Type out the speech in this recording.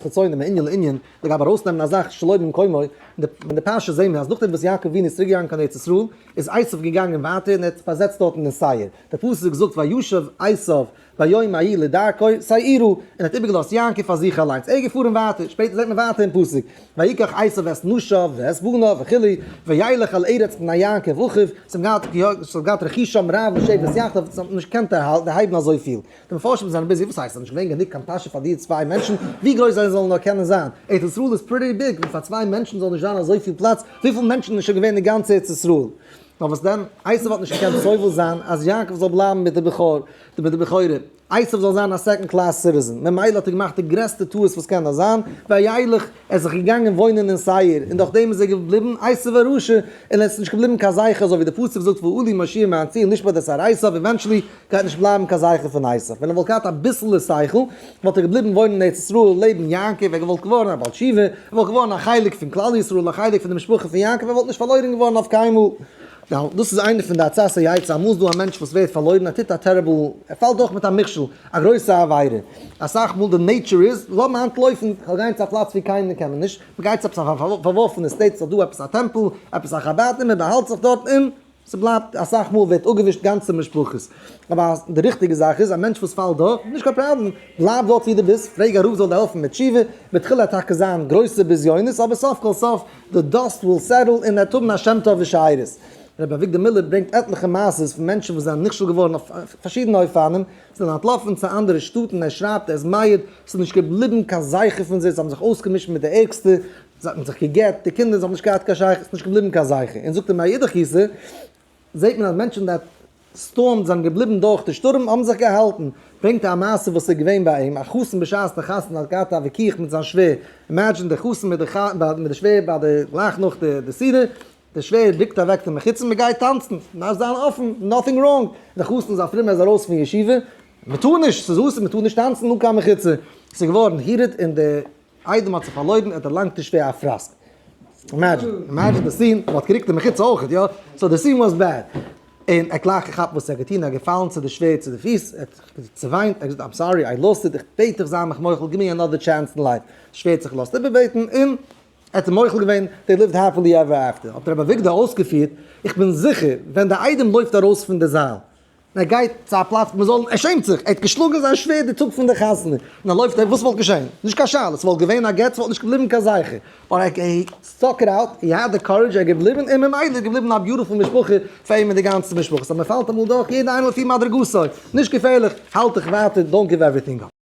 חיצונים מענין לענין, לגבי ארויסנעמען א זאך שלא במקומו, אין די פרשה זעהן מיר אז נאכדעם וואס יעקב אבינו איז צוריק געגאנגען קיין ארץ ישראל, איז עשיו געגאנגען ווייטער און ער האט זיך באזעצט דארטן אין שעיר, דער פסוק זאגט וישב עשיו ביום ההוא לדרכו שעירה, און ער האט איבערגעלאזט יעקב פאר זיך אליינס, ער איז געפארן ווייטער, שפעטער זעט מען ווייטער אין פסוק ויקח עשיו את נשיו ואת בניו וכו' וילך אל ארץ בני יעקב אחיו, זיי האבן געהאט רכושם רב לשבת יחדיו, זיי האבן נישט געקענט דערהייבן אזויפיל. די מפרשים זענען busy, וואס הייסט? ס'איז נישט געווען גענוג קיין פאשע פאר די צוויי מענטשן, ווי גרויס זיי זאלן נאר קענען זיין? ארץ ישראל איז pretty big, און פאר צוויי מענטשן זאל נישט זיין אזויפיל פלאץ, וויפיל מענטשן איז שוין געווען אין גאנץ ארץ ישראל? נאר וואס דען, עשו האט נישט געקענט סובל זיין אז יעקב זאל בלייבן מיט די בכור, מיט די בכורה, עשו זאל זיין א second class citizen, ממילא האט ער געמאכט די גרעסטע טעות וואס קען נאר זיין, וילך, ער איז זיך געגאנגען וואוינען אין שעיר, און דורך דעם איז ער געבליבן עשו הרשע, און עס איז נישט געבליבן קיין זכר, אזוי ווי די פסוק זאגט ועלו מושיעים מהציון לשפוט את הר עשו, eventually גייט נישט בלייבן קיין זכר פון עשו. ווען ער וואלט געהאט אביסעלע שכל, וואלט ער געבליבן וואוינען אין ארץ ישראל לעבן יעקב, ער וואלט געווארן א בעל תשובה, ער וואלט געווארן א חלק פון כלל ישראל, א חלק פון די משפחה פון יעקב, ער וואלט נישט פארלוירן געווארן אויף קיינמאל. Now, דאס איז איינע פון די עצת היועץ, אמאל איז דא א מענטש וואס ווערט פארלוירן, ער טוט א terrible, ער פאלט דורך מיט א מכשול, א גרויסע עבירה. אסאך מאל די nature איז, לאז מיר אנטלויפן, כ'וועל גיין צו א פלאץ ווי קיינער קען מיר נישט, מ'גייט צו עפעס א פארווארפענע state, ס'איז דא עפעס א טעמפל, עפעס א חבד, און מ'באהאלט זיך דארט, און ס'בלייבט, אסאך מאל ווערט אפגעווישט גאנצע משפחות. אבער די ריכטיגע זאך איז, א מענטש וואס פאלט דורך, נישט קיין פראבלעם, בלייב דארט ווי דו ביסט, פרעג א רב זאל דיר העלפן מיט תשובה, בתחילה טאקע זיין גרויסע בזיונות, אבער סוף כל סוף, די dust will settle און ער וועט האבן א שם טוב ושארית. רבי אביגדור מילער ברענגט עטליכע מעשות פון מענטשן וואס זענען נכשל געווארן אויף פארשידענע אופנים, זענען אנטלאפן צו אנדערע שטאטן, ער שרייבט ער איז מעיד, ס'איז נישט געבליבן קיין זכר פון זיי, זיי האבן זיך אויסגעמישט מיט די ערגסטע, זיי האבן זיך גע'גט, די קינדער זיי האבן נישט געהאט קיין שייכות, ס'איז נישט געבליבן קיין זכר. און זאגט ער מאידך גיסא, זעט מען אז מענטשן that stormed זענען געבליבן דורך די שטורעם האבן זיך געהאלטן. ברענגט ער א מעשה וואס איז געווען ביי אים, א חתן בשעת די חתונה האט געהאט א וויכוח מיט זיין שווער, imagine די חתן מיט די שווער ביי די גלייך נאך די סעודה, די שווער רוקט אוועק די מחיצה מען גייט טאנצן, דארף זיין אפן, nothing wrong, די חתן איז א פרומער איז ארויס פון ישיבה, מען טאר נישט, ס'איז אסור מען טאר נישט טאנצן אן קיין מחיצה, ס'איז געווארן heated און די איידעם האט זיך פארלוירן, ער האט דערלאנגט די שווער א פראסק. Imagine, imagine די scene, מען האט גערוקט די מחיצה אויכעט, יא? So די scene was bad. און ער האט גלייך געכאפט וואס ער האט געטון, ער איז געפאלן צו די שווער צו די פיס, ער האט צעוויינט, ער האט געזאגט I'm sorry, I lost it, איך בעט דיך זיי מיך מוחל, give me another chance in life. די שווער האט זיך געלאזט איבערבעטן און ער האט אים מוחל געווען, they lived happily ever after. האט רבי אביגדור אויסגעפירט, איך בין זיכער ווען די איידעם לויפט ארויס פון די זאל, ער גייט צו א פלאץ מען זאל, ער שעמט זיך, ער האט געשלאגן זיין שווער די טאג פון די חתונה, און ער לויפט, וואס וואלט געשען? נישט קיין שאלה, ס'וואלט געווען א גט, ס'וואלט נישט געבליבן קיין זכר, but he stuck it out, he had the courage, ער איז געבליבן, און ממילא איז געבליבן א beautiful משפחה פאר אים און די גאנצע משפחה, so מען פאלט אמאל דורך, יעדער איינער לפי מדרגתו, נישט געפערליך, האלט דיך ווייטער, don't give everything up.